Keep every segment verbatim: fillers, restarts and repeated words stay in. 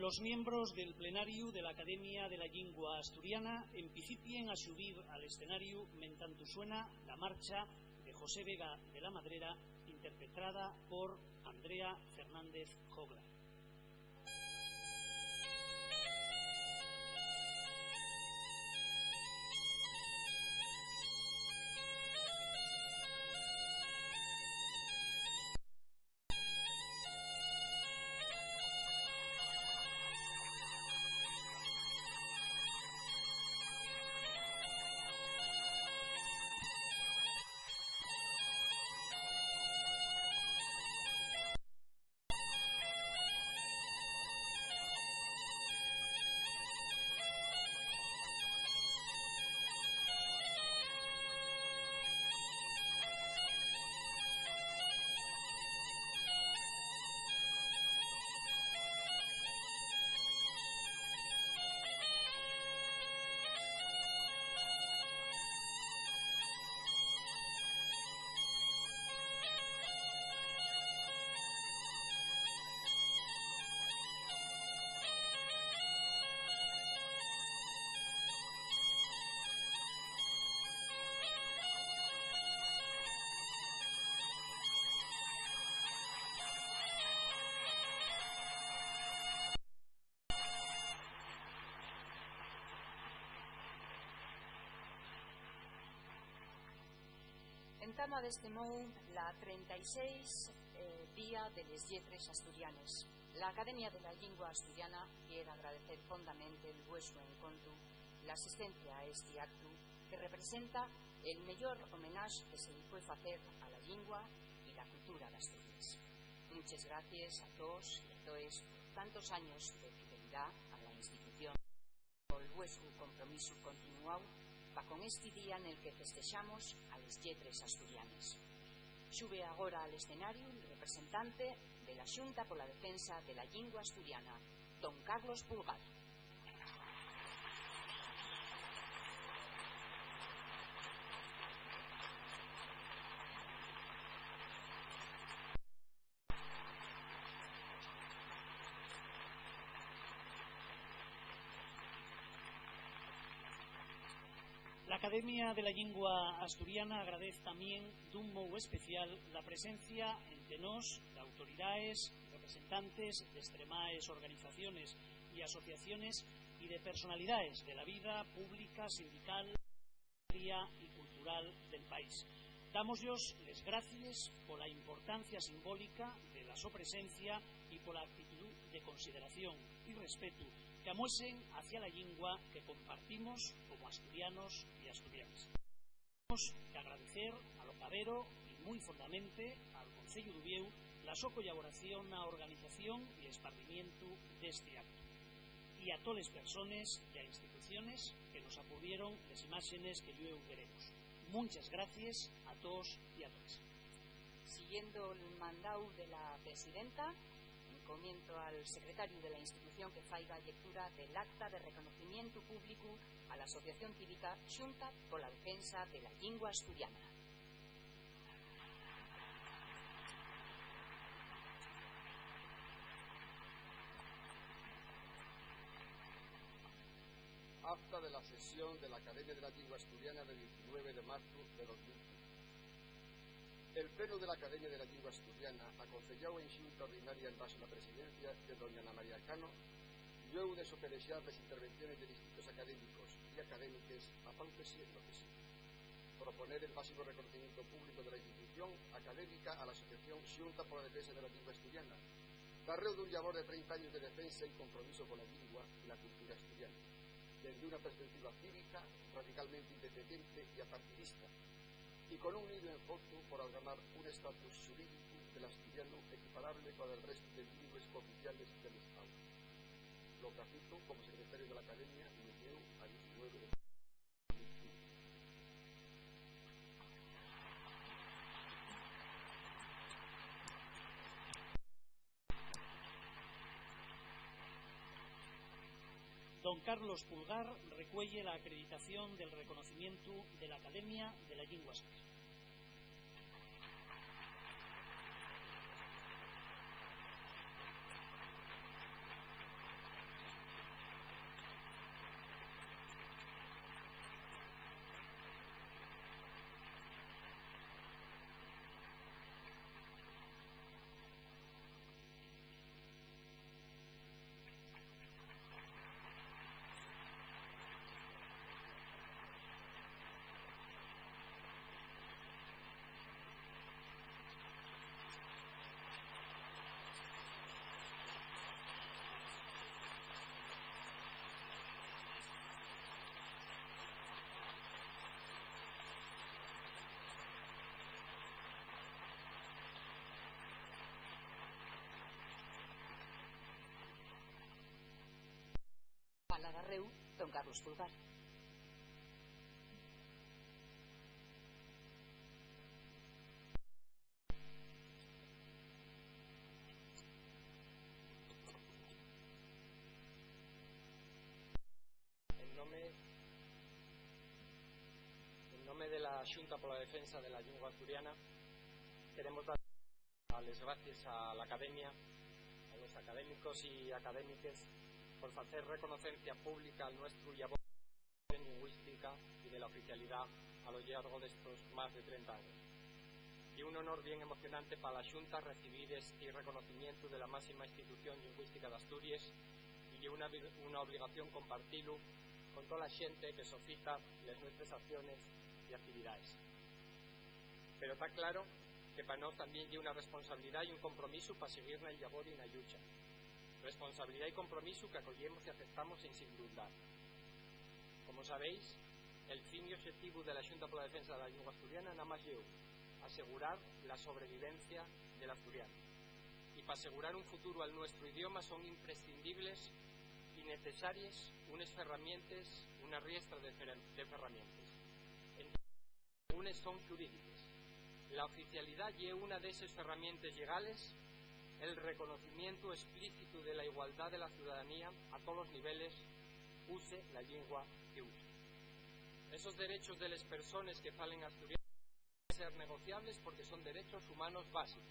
Los miembros del plenariu de l'Academia de la Llingua Asturiana empicipien a xubir al escenariu mentantu suena la marcha de José Vega de la Madrera, interpretada por Andrea Fernández Joglar. Entama d'esti mou la trenta y seis, eh, Día de les Lletres Asturianes. La Academia de la Llingua Asturiana quier agradecer fondamente el vuesu encontru, l'asistencia a esti actu que representa el meyor homenaxe que se-y pue facer a la llingua y la cultura d'Asturies. Munches gracies a toos y a toes por tantos años de fidelidá a la institución, pol vuesu compromisu continuáu pa con esti día nel que festexamos a les lletres asturianes. Xube agora al escenariu el representante de la Xunta pola Defensa de la Llingua Asturiana, don Carlos Pulgar. L'Academia de la Llingua Asturiana agradez tamién d'un mou especial la presencia ente nós d'autoridaes, representantes d'estremaes organizaciones y asociaciones y de personalidaes de la vida pública, sindical y cultural del país. Dámos-yos les gracies pola importancia simbólica de la so presencia y pola actitud de consideración y respetu que amuesen hacia la llingua que compartimos como asturianos y asturianes. Tenemos que agradecer a lo cabero y mui fondamente al Conceyu d'Uviéu la so collaboración na organización y esparcimientu d'esti actu, y a toles persones y a instituciones que nos apurrieron les imáxenes que llueu veremos. Munches gracies a toos y a toes. Siguiendo'l mandáu de la presidenta, encomiendo al secretariu de la institución que faiga llectura del acta de reconocimientu públicu a la Asociación Cívica Xunta pola Defensa de la Llingua Asturiana. Acta de la sesión de la Academia de la Llingua Asturiana de diecinueve de marzu de dos mil quince. El plenu de la Academia de la Llingua Asturiana, aconseyáu en xunta ordinaria en baxa la presidencia de doña Ana María Cano, llueu de soperexar les intervenciones de distintos académicos y académiques, a pauta siendo que sí: proponer el máximo reconocimiento público de la institución académica a la Asociación Xunta pola Defensa de la Llingua Asturiana, darréu d'un llabor de trenta años de defensa y compromiso con la llingua y la cultura asturiana, dende una perspectiva cívica radicalmente independiente y apartidista, y con un nido enfoque por algamar un estatus xurídicu del asturianu equiparable con el restu de llingües cooficiales del Estao. Lo capito como secretario de la Academia, y me llevo a diecinueve de Don Carlos Pulgar recuelle la acreditación del reconocimientu de la Academia de la Llingua Asturiana. Alagarréu, don Carlos Pulgar. En nome, en nome de la Xunta pola Defensa de la Llingua Asturiana, queremos dar les gracies a la Academia, a los académicos y académiques, por facer reconocencia pública al nuestru llabor lingüística y de la oficialidá a lo llargo d'estos más de trenta años. Ye un honor bien emocionante pa la Xunta recibir esti reconocimientu de la máxima institución lingüística d'Asturies, y ye una vi-, una obligación compartilu con tola xente que sofita les nuestres acciones y actividaes. Pero ta claro que pa nós tamién ye una responsabilidá y un compromisu pa siguir nel llabor y na llucha. Responsabilidá y compromisu que acoyemos y aceptamos ensin dudar. Como sabéis, el fin y oxetivu de la Xunta pola Defensa de la Llingua Asturiana namás ye ún: asegurar la sobrevivencia del asturianu. Y pa asegurar un futuru al nuestru idioma son imprescindibles y necesaries unes ferramientes, una riestra de fer-, de ferramientes. Unes son xurídiques. La oficialidá ye una d'eses ferramientes llegales, el reconocimientu esplícitu de la igualdá de la ciudadanía a tolos niveles, use la llingua que use. Esos derechos de les persones que falen asturianu ser negociables porque son derechos humanos básicos.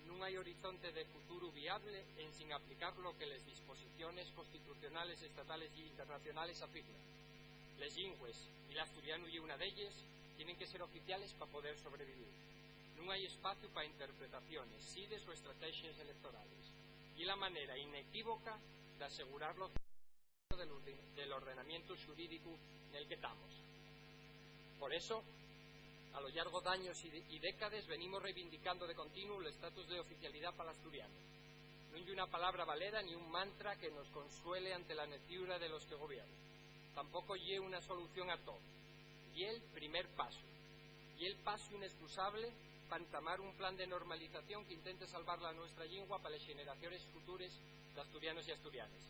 Nun hai horizonte de futuru viable ensin aplicar lo que les disposiciones constitucionales, estatales y internacionales afirmen. Les llingües, y l'asturianu ye una d'elles, tienen que ser oficiales pa poder sobrevivir. Nun hai espaciu pa interpretaciones, sides o estrategies electorales. Ye la manera inequívoca d'asegurar los del orde-, del ordenamientu xurídicu nel que tamos. Por eso, a lo llargo d'años y de, y décades, venimos reivindicando de continu l'estatus de oficialidá pa l'asturianu. Nun ye una palabra valera ni un mantra que nos consuele ante la neciura de los que gobiernan. Tampoco ye una solución a todo. Ye'l primer pasu. Ye'l pasu inexcusable pa entamar un plan de normalización qu'intente salvar la nuestra llingua pa les xeneraciones futures d'asturianos y asturianes.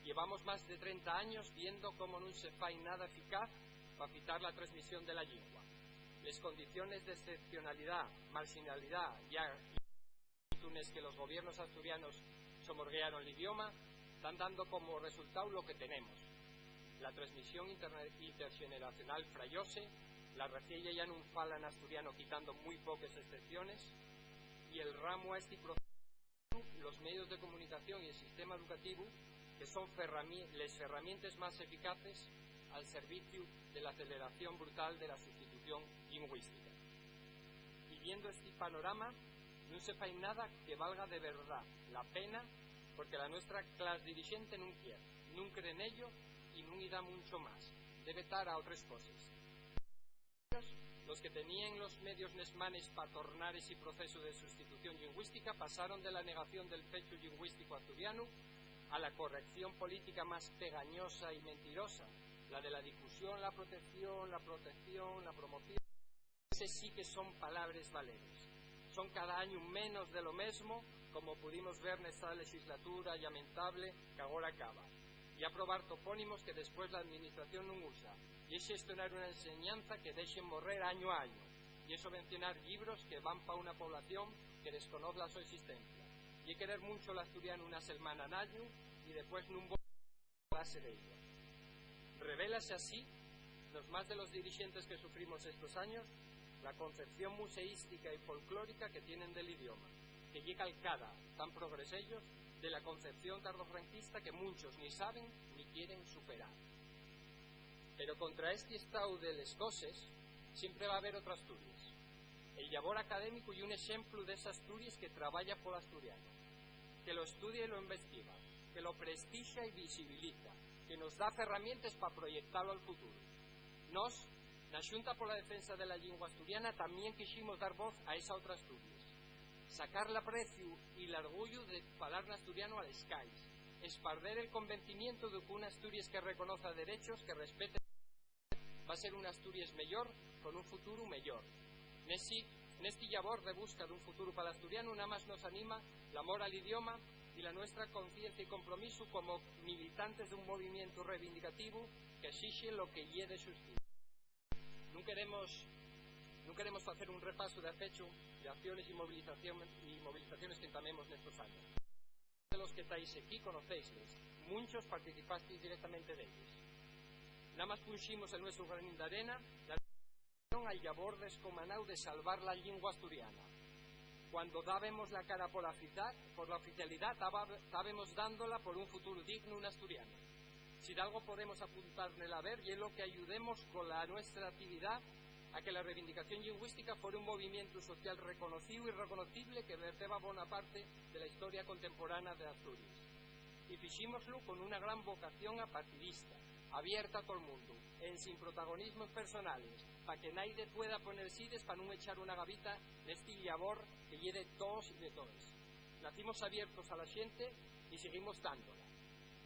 Llevamos más de trenta años viendo cómo nun se fai nada eficaz pa fitar la tresmisión de la llingua. Les condiciones d'excepcionalidá, marxinalidá y a-, y nes que los gobiernos asturianos somorguearon l'idioma tán dando como resultáu lo que tenemos: la tresmisión interna-, interxeneracional frayóse, la reciella ya nun fala n'asturiano, quitando mui poques excepciones, y el ramu a esti procesu, los medios de comunicación y el sistema educativu, que son ferrami-, les ferramientes más eficaces al serviciu de l'aceleración brutal de la sustitución llingüística. Y viendo esti panorama, nun se fai nada que valga de verdá la pena, porque la nuestra clas dirixente nun quier, nun cre nello y nun-y da muncho más. Debe tar a otres coses. Los que teníen los medios nes manes pa tornar esi procesu de sustitución llingüística pasaron de la negación del fechu llingüístico asturianu a la corrección política más pegañosa y mentirosa, la de la difusión, la protección, la protección, la promoción. Eses sí que son palabres valeres. Son cada añu menos de lo mesmo, como pudimos ver nesta lexislatura llamentable qu'agora acaba. Ye aprobar topónimos que después la Administración nun usa. Ye xestionar una enseñanza que dexen morrer añu a añu. Ye subvencionar llibros que van pa una población que desconoz la so existencia. Ye querer muncho l'asturianu una selmana n'añu y depués nun volver a falar d'ello. Revélase así, nos más de los dirixentes que sufrimos estos años, la concepción museística y folclórica que tienen del idioma, que ye calcada, tán progres ellos, de la concepción tardofranquista que munchos ni saben ni quieren superar. Pero contra esti estáu de les coses, siempre va haber otra Asturies. El llabor académicu ye un exemplu d'esa Asturies que trabaya pol asturianu, que lo estudia y lo investiga, que lo prestixa y visibiliza, que nos da ferramientes pa proyectalo al futuru. Nós, na Xunta pola Defensa de la Llingua Asturiana, tamién quiximos dar voz a esa otra Asturies. Sacar l'apreciu y l'argullu de falar n'asturianu a les cais. Esparder el convencimientu de qu'una Asturies que reconoza derechos, que respete, va ser una Asturies meyor, con un futuru meyor. Nesi, nesti llabor de busca d'un futuru pa l'asturianu, namás nos anima l'amor al idioma y la nuestra conciencia y compromisu como militantes d'un movimientu reivindicativu qu'esixe lo que ye de xusticia. Nun queremos, nun queremos facer un repasu de afechu de acciones y movilización, y movilizaciones qu'entamemos nestos años. De los que tais equí conocéisles, munchos participasteis directamente d'elles. Namás punximos el nuestru granín d'arena, la al llabor descomanáu de salvar la llingua asturiana. Cuando dábemos la cara pola oficial, por la oficialidá, taba-, tábemos dándola por un futuru dignu n'asturianu. Si d'algo podemos apuntar nel aver, ye lo que ayudemos cola nuestra actividá a que la reivindicación llingüística fora un movimientu social reconocíu y reconocible que verteba bona parte de la historia contemporánea d'Asturies. Y fixímoslu con una gran vocación apartidista, abierta a tol mundu, ensin protagonismos personales, pa que naide pueda poner sides pa nun echar una gavita nesti llabor que ye de toos y de toes. Nacimos abiertos a la xente y siguimos dándola.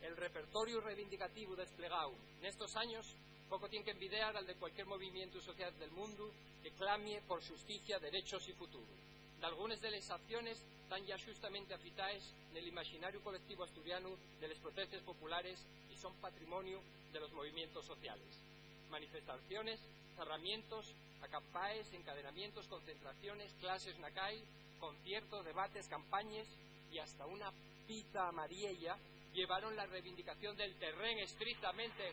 El repertoriu reivindicativu desplegáu nestos años poco tien qu'envidiar al de cualquier movimientu social del mundu que clamie por xusticia, derechos y futuru. Dalgunes de les acciones tán yá xustamente afitaes nel imaxinariu colectivu asturianu de les protestes populares y son patrimoniu de los movimientos sociales. Manifestaciones, zarramientos, acampaes, encadenamientos, concentraciones, clases na cai, conciertos, debates, campañes y hasta una pita amariella llevaron la reivindicación del terrén estrictamente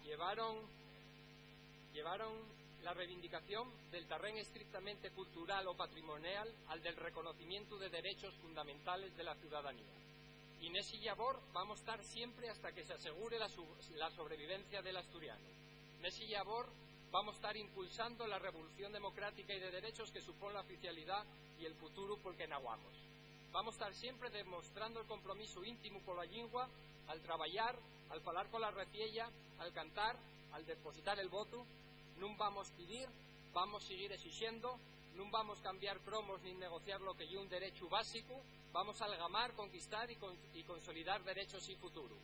Llevaron, llevaron la reivindicación del terrén estrictamente cultural o patrimonial al del reconocimientu de derechos fundamentales de la ciudadanía. Y nesi llabor vamos tar siempre hasta que se asegure la su-, la sobrevivencia del asturiano. Nesi llabor vamos tar impulsando la revolución democrática y de derechos que supón la oficialidá y el futuru pol que naguamos. Vamos tar siempre demostrando el compromisu íntimu cola llingua, al trabayar, al falar cola reciella, al cantar, al depositar el votu. Nun vamos pidir, vamos siguir esixendo, nun vamos cambiar cromos nin negociar lo que ye un derechu básicu, vamos algamar, conquistar y con-, y consolidar derechos y futuru.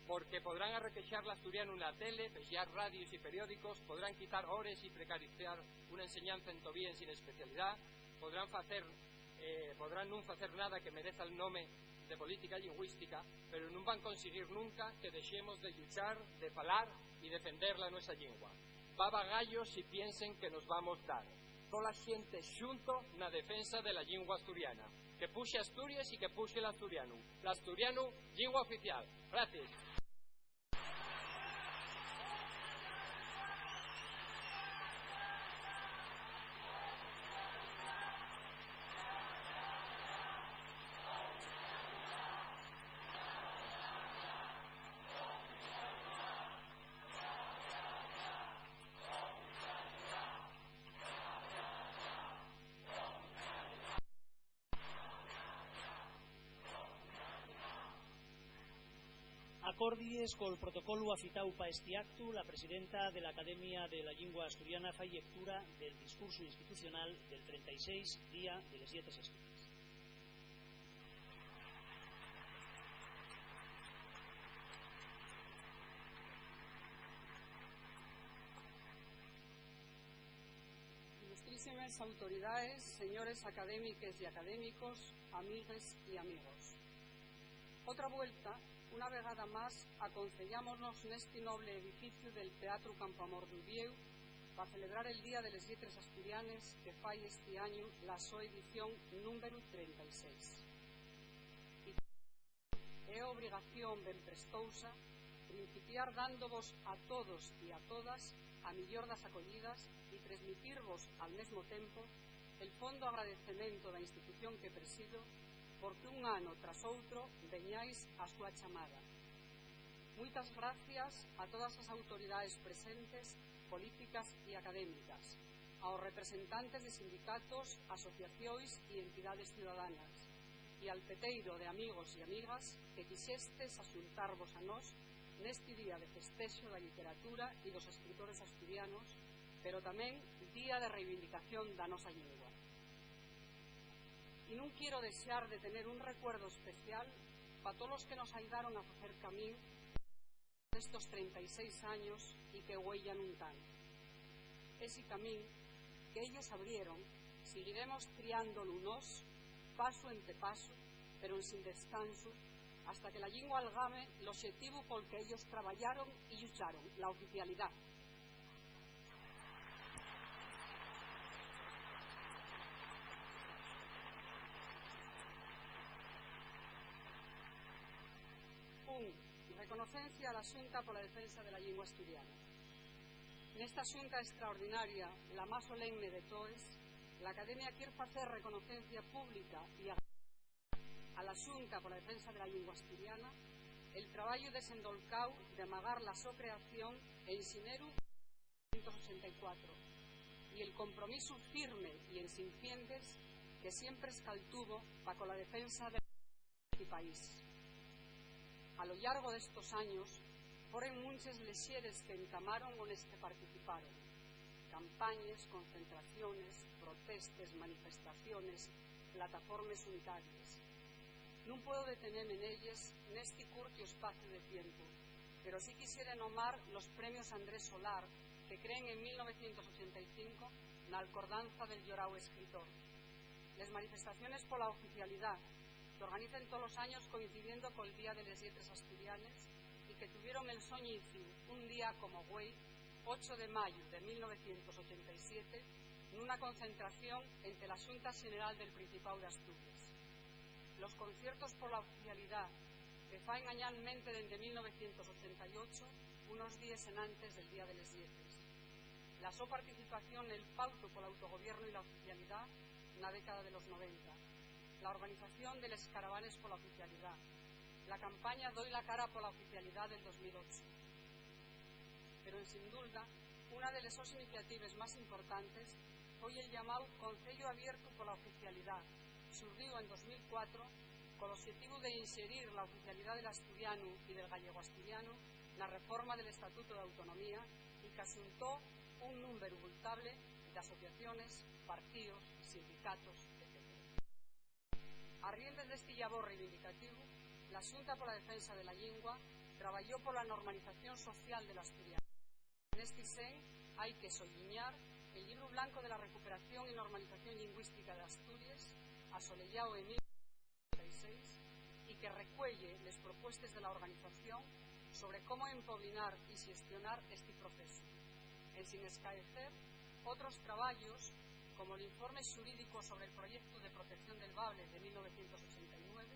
Porque podrán arrequexar l'asturianu na tele, pexar radios y periódicos, podrán quitar hores y precarizar una enseñanza entobía ensin especialidá, podrán facer, eh, podrán nun facer nada que mereza el nome de política llingüística, pero nun van consiguir nunca que dexemos de lluchar, de falar y defender la nuestra llingua. Baba gallos si piensen que nos vamos dar. Tola xente xunto na defensa de la llingua asturiana. Que puxe Asturies y que puxe l'asturianu. L'asturianu, llingua oficial. Gracies. Acordies col protocolu afitáu pa esti actu, la presidenta de l'Academia de la Llingua Asturiana fai llectura del discursu institucional del trenta y seis Día de les Lletres Asturianes. Ilustrísimes autoridaes, señores académiques y académicos, amigues y amigos. Otra vuelta, una vegada más, aconceyámonos nesti noble edificiu del Teatru Campoamor d'Uviéu pa celebrar el Día de les Lletres Asturianes que fai esti añu la so edición númberu trenta y seis. Y ye obrigación ben prestousa principiar dándovos a todos y a todas a millor das acollidas y tresmitirvos al mesmo tempo el fondo agradecemento da institución que presido, porque un ano tras outro veñáis a súa chamada. Muitas gracias a todas as autoridaes presentes, políticas y académicas, aos representantes de sindicatos, asociacións y entidades ciudadanas, y al peteiro de amigos y amigas que quixestes axuntarvos a nós nesti día de festexo da literatura y dos escritores asturianos, pero tamén día de reivindicación da nosa llingua. Y nun quiero dexar de tener un recuerdo especial a tolos que nos ayudaron a facer camín estos trenta y seis años y que güei nun tán. Esi camín qu'ellos abrieron, siguiremos triándolu nós, pasu ente pasu, pero ensin descansu, hasta que la llingua algame l'oxetivu pol que ellos trabayaron y llucharon, la oficialidá. Un, reconocencia a la Xunta pola defensa de la llingua asturiana. Nesta xunta extraordinaria, la más solemne de toes, l'Academia quier facer reconocencia pública y a la Xunta pola defensa de la llingua asturiana el trabayu desendolcáu de magar la so creación en xineru de mil novecientos ochenta y cuatro, y el compromisu firme y ensin fiendes que siempre escaltuvo pa cola defensa de país. A lo llargo d'estos años, foren munches les xeres que entamaron o nes que participaron. Campañes, concentraciones, protestes, manifestaciones, plataformes unitaries. Nun puedo deteneme nelles nesti curtiu espaciu de tiempu, pero sí quisiere nomar los premios Andrés Solar, que creen en mil novecientos ochenta y cinco n'alcordanza del lloráu escritor. Les manifestaciones pola oficialidá, qu'organicen tolos años coincidiendo col Día de les Lletres Asturianes y que tuvieron el so ñiciu un día como güei, ocho de mayu de mil novecientos ochenta y siete, nuna concentración ente la Xunta Xeneral del Principáu d'Asturies. Los conciertos pola oficialidá que faen añalmente dende mil novecientos ochenta y ocho, unos díes enantes del Día de les Lletres. La so participación nel pautu pol autogobiernu y la oficialidá na década de los noventa. La organización de les caravanes pola oficialidá. La campaña Doi la cara pola oficialidá del dos mil ocho. Pero, ensin dulda, una de les sos iniciatives más importantes foi el llamáu Conceyu Abiertu pola Oficialidá, xurríu en dos mil cuatro col oxetivu de inxerir la oficialidá del asturianu y del gallego-asturianu na reforma del Estatuto d'Autonomía y qu'axuntó un númberu bultable d'asociaciones, partíos, sindicatos, etcétera. Arriendes d'esti llabor reivindicativu, la Xunta pola Defensa de la Llingua trabayó pola normalización social del asturianu. Nesti sen, hai que solliñar el Llibru Blanco de la Recuperación y Normalización Llingüística d'Asturies, asoleyáu en mil novecientos ochenta y seis, y que recuelle les propuestes de la organización sobre cómo empoblinar y xestionar esti procesu, ensin escaecer otros trabayos, como l'informe xurídico sobre el Proyectu de Protección del Bable de mil novecientos ochenta y nueve,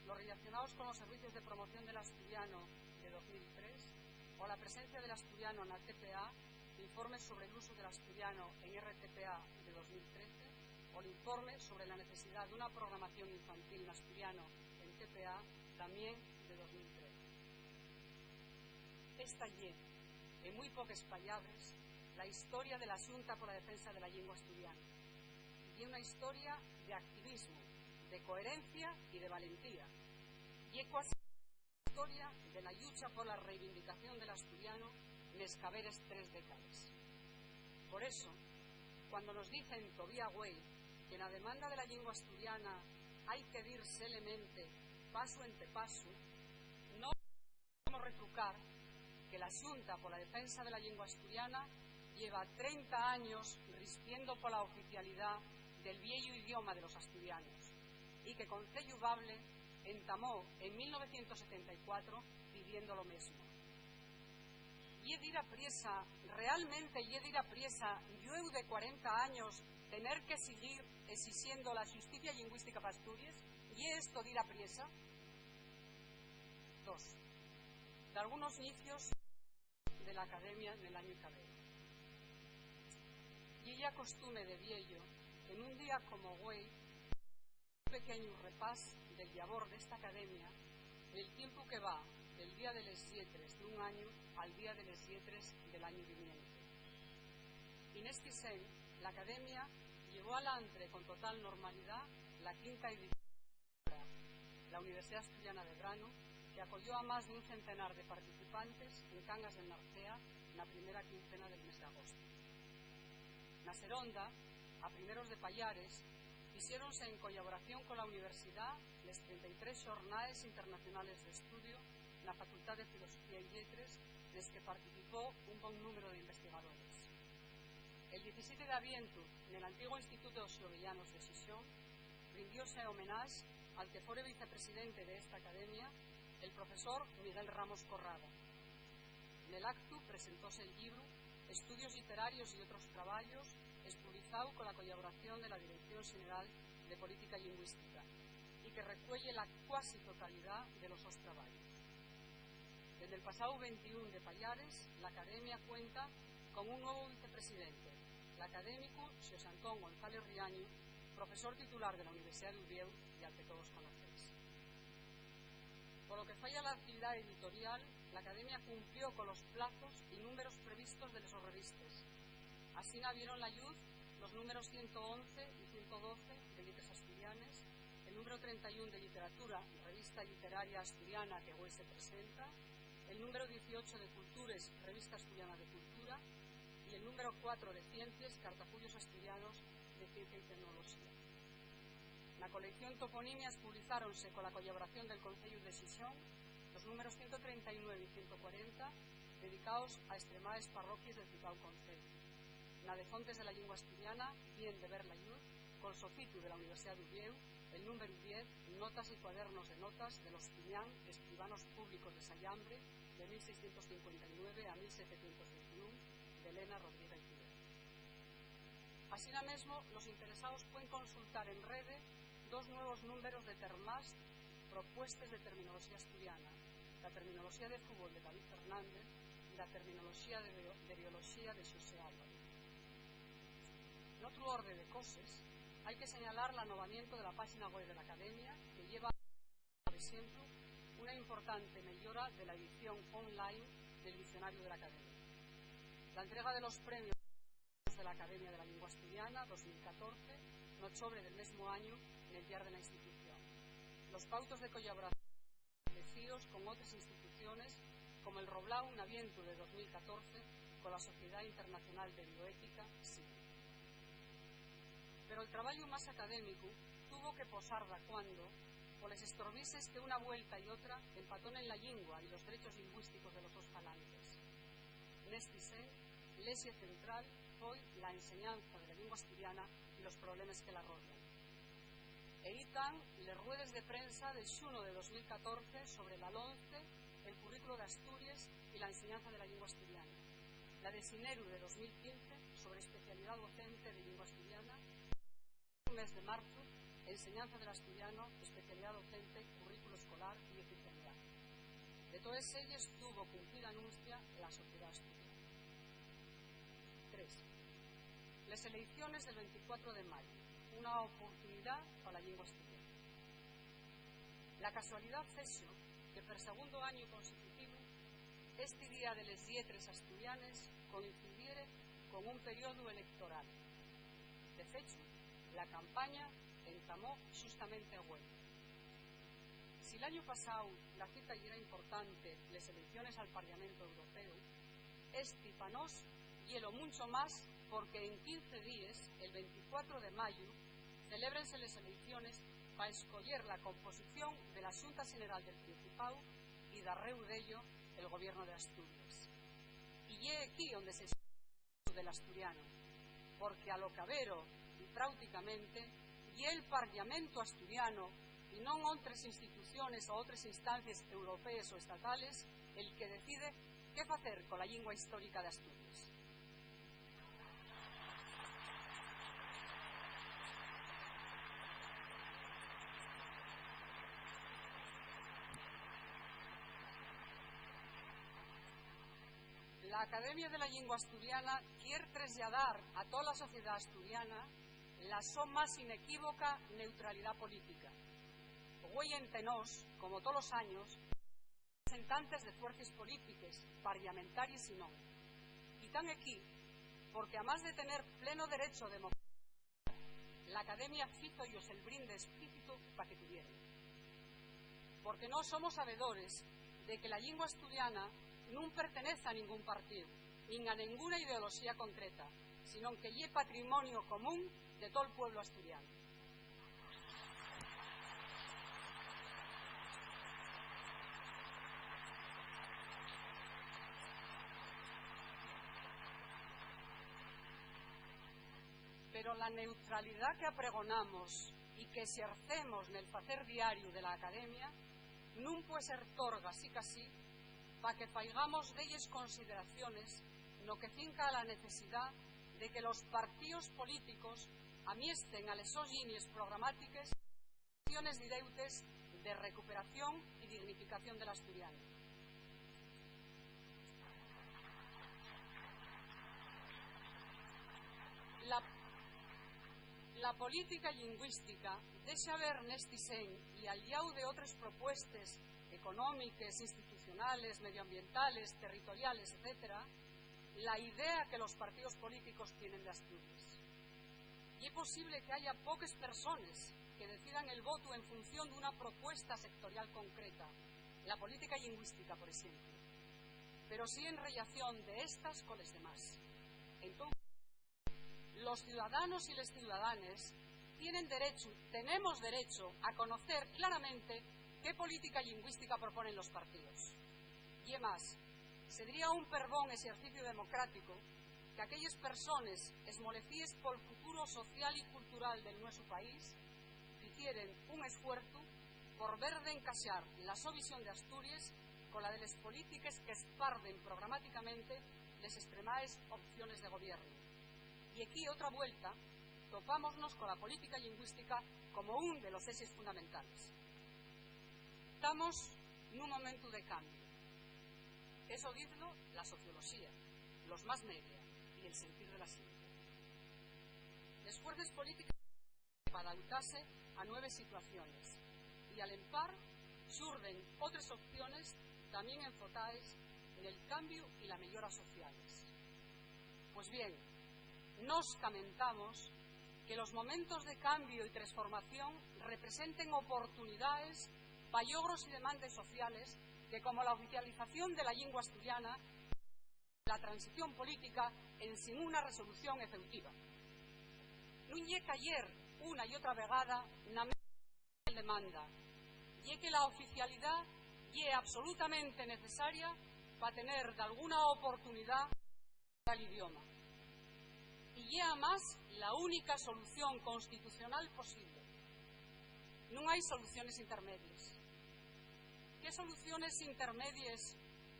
los relacionaos con los servicios de promoción del asturiano de dos mil tres, o la presencia del asturiano na T P A, informes sobre l'usu del asturiano en R T P A de dos mil trece, o l'informe sobre la necesidá d'una programación infantil n'asturiano en T P A, tamién de dos mil trece. Esta ye, en mui poques pallabres, la historia de la Xunta pola Defensa de la Llingua Asturiana. Ye una historia d'activismu, de coherencia y de valentía. Ye cuasi historia de la llucha pola reivindicación del asturiano nes caberes tres décades. Por eso, cuando nos dicen tovía güei que na demanda de la llingua asturiana hai que dir selemente pasu ente pasu, no podemos retrucar que la Xunta pola Defensa de la Llingua Asturiana lleva trenta años rispiendo pola oficialidá del vieyu idioma de los asturianos, y que Conceyu Bable entamó en mil novecientos setenta y cuatro pidiendo lo mesmo. Ye dir apriesa, realmente ye dir apriesa, llueu de cuarenta años, tener que siguir esixendo la xusticia llingüística p'Asturies? Ye esto dir apriesa? Dos. Dalgunos ñicios de la Academia nel añu caberu. Ye ya costume de vieyo que nun día como güei un pequeñu repás del llabor d'esta Academia nel tiempu que va del Día de les Lletres d'un añu al Día de les Lletres del añu viniente. Y nesti sen, la Academia llevó alantre con total normalidá la quinta edición la Universidá Asturiana de Branu, que acoyó a más d'un centenar de participantes en Cangas del Narcea na primera quincena del mes d'agostu. Na seronda, a primeros de payares, Fixéronse en collaboración cola universidá les trenta y tres Xornaes Internacionales d'Estudio na Facultá de Filosofía y Lletres, nes que participó un bon númberu d'investigadores. El diecisiete d'avientu, nel antiguu Instituto Xlovellanos de Xixón, rindióse homenaxe al que fore vicepresidente d'esta academia, el profesor Miguel Ramos Corrada. Nel actu presentóse el llibru Estudios literarios y otros trabayos, espublizáu cola collaboración de la Dirección Xeneral de Política Llingüística, y que recueye la cuasi totalidá de los sos trabayos. Dende'l pasáu ventiún de payares, l'Academia cuenta con un nuevu vicepresidente, l'académicu Xosé Antón González Riañu, profesor titular de la Universidá d'Uviéu, y al que todos conocéis. Polo que fai a la actividá editorial, l'Academia cumplió colos plazos y númberos previstos de les sos revistes. Asina vieron la lluz los númberos ciento once y ciento doce de Lletres Asturianes, el númberu trenta y un de Lliteratura, revista lliteraria asturiana que güei se presenta, el númberu dieciocho de Cultures, revista asturiana de cultura, y el númberu cuatro de Ciencies, cartafuyos asturianos de ciencia y tecnoloxía. Na coleición Toponimias publizáronse cola collaboración del Conceyu de Xixón los númberos ciento treinta y nueve y ciento cuarenta, dedicaos a estremaes parroquies del citao conceyu. Na de Fontes de la Llingua Asturiana, tien de ver la lluz, col sofitu de la Universidá d'Uviéu, el númberu diez, Notas y cuadernos de notas de los Piñán, escribanos públicos de Sayambre, de mil seiscientos cincuenta y nueve a mil setecientos veintiún, d'Elena Rodríguez Piedra. Asina mesmo, los interesaos pueden consultar en rede dos nuevos númberos de Termás, Propuestes de Terminoloxía Asturiana, la Terminoloxía de Fútbol de David Fernández y la Terminoloxía de Bio-, de Bioloxía de Xosé Álvarez. N'otru orde de coses, hai que señalar l'anovamientu de la páxina web de l'Academia, que lleva, por exemplu, una importante meyora de la edición online del Diccionariu de l'Academia. La entrega de los premios de l'Academia de la Llingua Asturiana dos mil catorce, n'ochobre del mesmu añu, nel diar de la institución. Los pautos de collaboración establecidos con otres instituciones, como'l Roblau n'avientu de dos mil catorce cola Sociedá Internacional de Bioética, SIBI. Pero'l trabayu más académicu tuvo que posar dacuando poles estorbises que una vuelta y otra empatónen la llingua y los drechos llingüísticos de los sos falantes. Nesti sen, l'exe central foi la enseñanza de la llingua asturiana y los problemes que la rodean. Ehí tán les ruedes de prensa de xunu de dos mil catorce sobre la LOMCE, el currículo d'Asturies y la enseñanza de la llingua asturiana, la de xineru de dos mil quince sobre especialidá docente de llingua asturiana, mes de marzu, enseñanza del asturiano, especialidá docente, currículo escolar y oficialidá. De toes elles tuvo cumplida anuncia la Sociedá Asturiana. Tres. Les eleiciones del venticuatro de mayu, una oportunidá pa la llingua asturiana. La casualidá fexo que per segundu añu consecutivu esti Día de les Lletres Asturianes coincidiere con un periodu electoral. De fechu, la campaña entamó xustamente güei. Si l'añu pasáu la cita yera importante, les eleiciones al Parlamentu Européu, esti pa nós yelo muncho más, porque en quince díes, el venticuatro de mayu, celébrense les eleiciones pa escoyer la composición de la Xunta Xeneral del Principáu y, darréu d'ello, el Gobiernu d'Asturies. Y ye equí onde se de l'asturianu, porque a lo cabero y práuticamente ye el Parlamentu asturianu y non otres instituciones o otres instancies europees o estatales el que decide qué facer cola llingua histórica d'Asturies. La Academia de la Llingua Asturiana quier treslladar a tola sociedá asturiana la so más inequívoca neutralidá política. Güei ente nós, como tolos años, representantes de fuerces polítiques, parlamentaries y non. Y tán equí porque, amás de tener pleno derecho democrático, l'Academia fízo-yos el brinde explícito pa que tuvieren. Porque nós somos sabedores de que la llingua asturiana nun pertenez a nengún partíu, nin a nenguna ideoloxía concreta, sinón que ye patrimonio común de tol pueblu asturianu. Pero la neutralidá que apregonamos y que exercemos nel facer diariu de la Academia nun pue ser torga, sicasí, pa que faigamos delles consideraciones no que cinca a la necesidá de que los partíos políticos amiesten a les sos llinies programátiques acciones direutes de recuperación y dignificación del asturiano. La, la política llingüística dexa ver nesti sen, y al llau de otres propuestes económiques, institucionales, medioambientales, territoriales, etcétera, la idea que los partíos políticos tienen d'Asturies. Ye posible que haya poques persones que decidan el votu en función d'una propuesta sectorial concreta, la política llingüística, por exemplu, pero sí en rellación de estas coles demás. Entón, los ciudadanos y les ciudadanes tienen derecho, tenemos derecho a conocer claramente qué política llingüística proponen los partíos. Y más, sedría un perbón exercicio democrático que aquelles persones esmolecíes pol futuro social y cultural del nuesu país ficieren un esfuerzu por ver d'encaxar la so visión d'Asturies cola de les polítiques qu'esparden programáticamente les estremaes opciones de gobiernu. Y equí, otra vuelta, topámonos cola política llingüística como un de los eixes fundamentales. Tamos nun momentu de cambiu. Eso dizlo la socioloxía, los más media y el sentir de la xente. Les fuerces polítiques p'adautase a nueves situaciones, y al empar xurden otres opciones tamién enfotaes nel cambiu y la meyora sociales. Pues bien, nós camentamos que los momentos de cambiu y tresformación representen oportunidaes pa llogros y demandes sociales que, como la oficialización de la llingua asturiana, la transición política ensin una resolución efeutiva. Nun ye cayer una y otra vegada na mesma demanda, ye que la oficialidá ye absolutamente necesaria pa tener dalguna oportunidá al idioma. Y ye, amás, la única solución constitucional posible. Nun hai soluciones intermedies. ¿Qué soluciones intermedies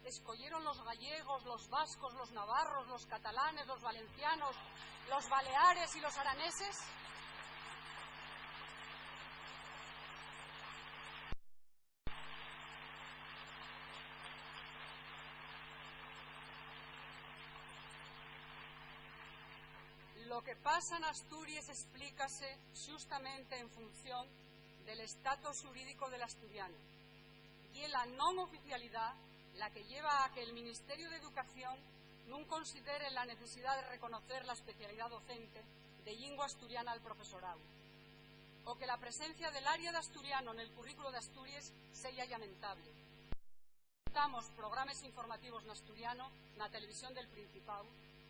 escoyeron los gallegos, los vascos, los navarros, los catalanes, los valencianos, los baleares y los araneses? Lo que pasa n'Asturies esplícase xustamente en función del estatus xurídico del asturianu. Ye la non oficialidá la que lleva a que el Ministerio d'Educación nun considere la necesidá de reconocer la especialidá docente de llingua asturiana al profesoráu, o que la presencia del área d'asturiano nel currículo d'Asturies seya llamentable. Tamos programes informativos n'asturiano na televisión del Principáu,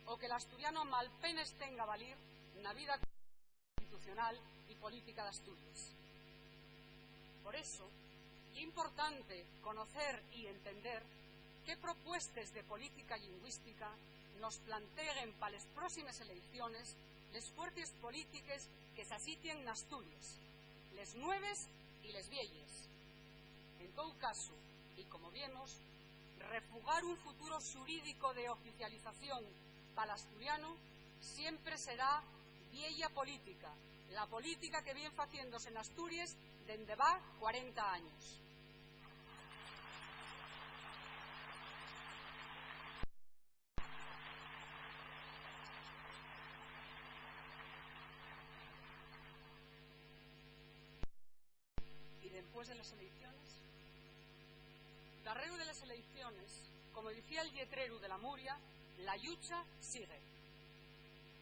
o que l'asturiano malpenes tenga valir na vida institucional y política d'Asturies. Por eso, ye importante conocer y entender qué propuestes de política llingüística nos planteguen pa les próximes eleiciones les fuercies polítiques que s'asitien n'Asturies, les nueves y les vieyes. En tou casu, y como viemos, refugar un futuro xurídico de oficialización pa l'asturianu siempre será vieya política, la política que vien faciéndose n'Asturies dende va cuarenta años. Y dempués de les eleiciones? Darréu de les eleiciones, como dicía el lletreru de la Muria, la llucha sigue.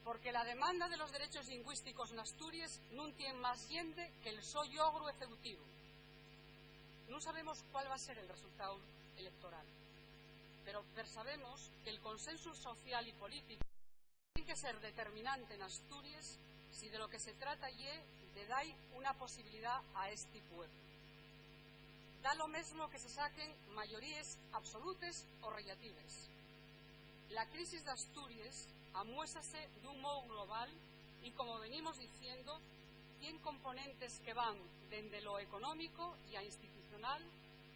Porque la demanda de los derechos llingüísticos n'Asturies nun tien más llende que'l so llogru efeutivu. Nun sabemos cuál va ser el resultáu electoral, pero persabemos que'l consensu social y políticu tien que ser determinante n'Asturies si de lo que se trata ye de da-y una posibilidá a esti pueblu. Da lo mesmo que se saquen mayoríes absolutes o rellatives. La crisis d'Asturies amuésase d'un mou global Y, como venimos diciendo, tien componentes que van dende lo económico y a institucional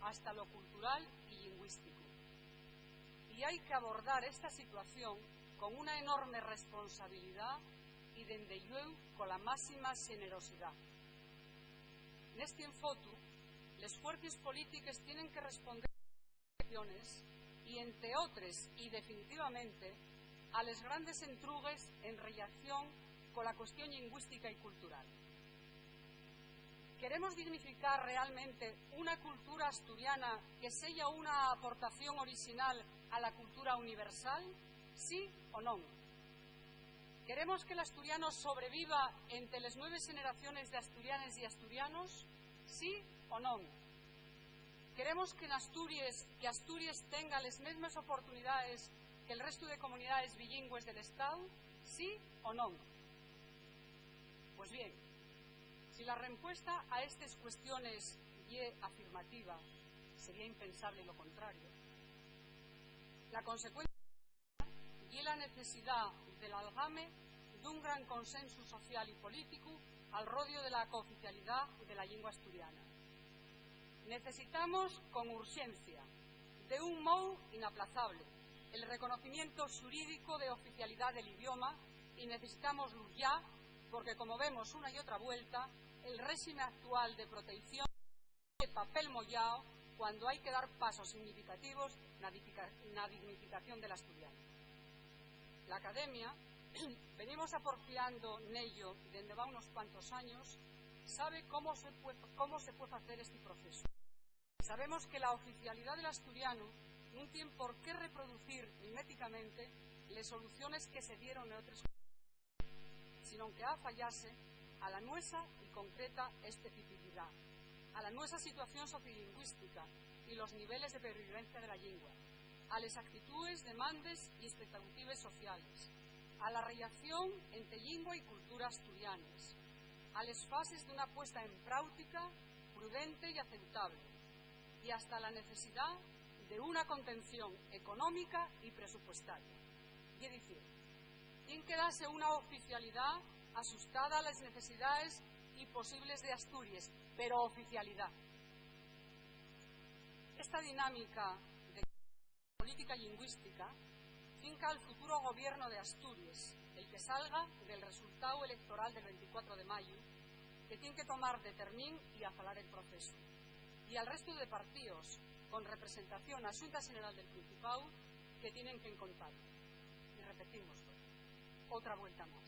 hasta lo cultural y lingüístico. Y hai que abordar esta situación con una enorme responsabilidá y, dende llueu, cola máxima xenerosidá. Nesti enfotu, les fuercies polítiques tienen que responder y, ente otres, y definitivamente, a les grandes entrugues en rellación cola cuestión lingüística y cultural. ¿Queremos dignificar realmente una cultura asturiana que seya una aportación orixinal a la cultura universal? ¿Sí o non? ¿Queremos que l'asturiano sobreviva ente les nueves xeneraciones d'asturianes y asturianos? ¿Sí o non? ¿Queremos que n'Asturies, que Asturies tenga les mesmes oportunidaes que'l restu de comunidaes bilingües del Estáu? ¿Sí o non? Pues bien, si la rempuesta a estes cuestiones ye afirmativa, sería impensable lo contrario. La consecuencia ye la necesidá del algame d'un gran consensu social y políticu al rodio de la cooficialidá de la llingua asturiana. Necesitamos con urxencia, de un mou inaplazable, el reconocimiento xurídico de oficialidá del idioma, y necesitámoslu yá, porque, como vemos una y otra vuelta, el réxime actual de proteición ye papel moyao cuando hai que dar pasos significativos na difica-, na dignificación del asturiano. La Academia, venimos aporfiando nello dende va unos cuantos años, sabe cómo se pue-, cómo se pue facer esti procesu. Sabemos que la oficialidá del asturianu nun tien por qué reproducir miméticamente les soluciones que se dieron en otres, sinón que ha fayase a la nuesa y concreta especificidá, a la nuesa situación sociolingüística y los niveles de pervivencia de la llingua, a les actitúes, demandes y espectautives sociales, a la rellación ente llingua y cultura asturianes, a les fases d'una puesta en práutica prudente y aceptable, y hasta la necesidá de una contención económica y presupuestaria. Ye dicir, tien que dase una oficialidá axustada a les necesidaes y posibles de Asturies, pero oficialidá. Esta dinámica de política lingüística finca al futuro gobierno de Asturies, el que salga del resultáu electoral del venticuatro de mayu, que tien que tomar determín y afalar el procesu, y al restu de partíos con representación na Xunta Xeneral del Principáu que tienen que encontar. Y repetímoslo otra vuelta más.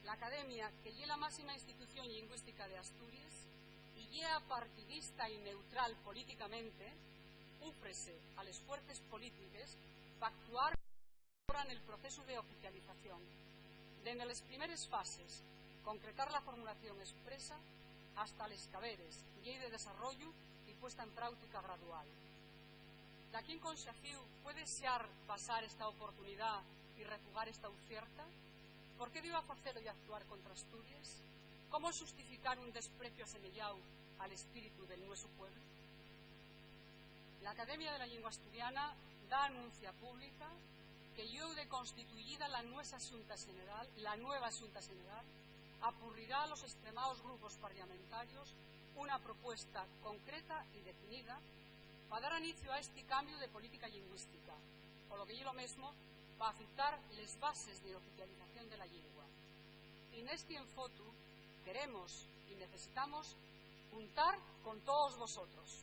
La Academia, que ye la máxima institución lingüística de Asturies y ye apartidista y neutral políticamente, úfrese a les fuerces polítiques p'actuar nel procesu de oficialización, dende les primeres fases, concretar la formulación espresa, hasta les caberes, llei de desarrollu y puesta en práutica gradual. Daquí un conxaciu, ¿puede dexar pasar esta oportunidá y refugar esta ufierta? ¿Por qué diba facelo y actuar contra Asturies? ¿Cómo xustificar un desprecio asemeyáu al espíritu del nuesu pueblu? La Academia de la Llingua Asturiana da anuncia pública que, llueu de constituyida la nuesa Xunta Xeneral, la nueva Xunta Xeneral apurrirá a los estremaos grupos parlamentarios una propuesta concreta y definida pa dar inicio a esti cambiu de política lingüística, o lo que ye lo mesmo, pa afitar les bases de oficialización de la llingua. Y nesti enfotu queremos y necesitamos cuntar con toos vosotros.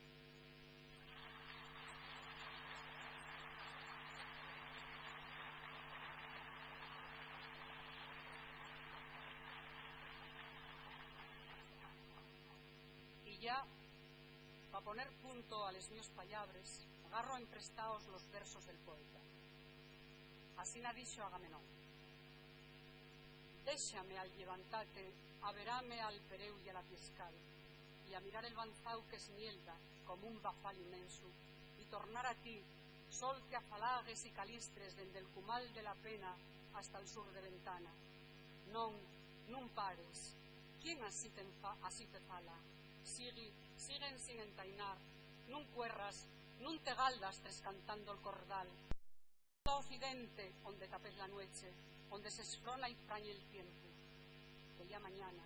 Y yá, pa poner punto a les mios pallabres, garro emprestaos los versos del poeta. Asina dixo Agamenón: Déxame al llevantate averame al peréu y a la piescal, y amirar el vanzau que s'mielda como un bafal inmensu, y tornar a ti, sol que afalagues y calistres dende'l cumal de la pena hasta'l sur de ventana. Non, nun pares. ¿Quién así te enfa-, así te fala? Sigui, sigue ensin entainar. Nun cuerras, nun te galdas trescantando'l cordal. Occidente, onde tapez la nueche, onde s'esfrona y frañe'l tiempu. Ya mañana,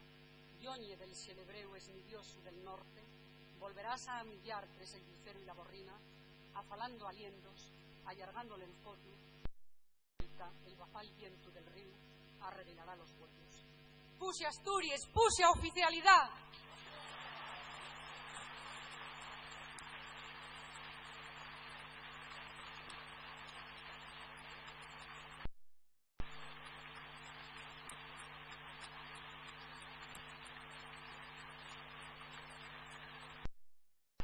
lloñe del xelebreu esnidiosu del norte, volverás a amillar tres el lluceru y la borrina, afalando alientos, allargando l'enfotu, el bafal vientu del ríu arreguilará los güeyos. Puxe Asturies, puxe a oficialidá.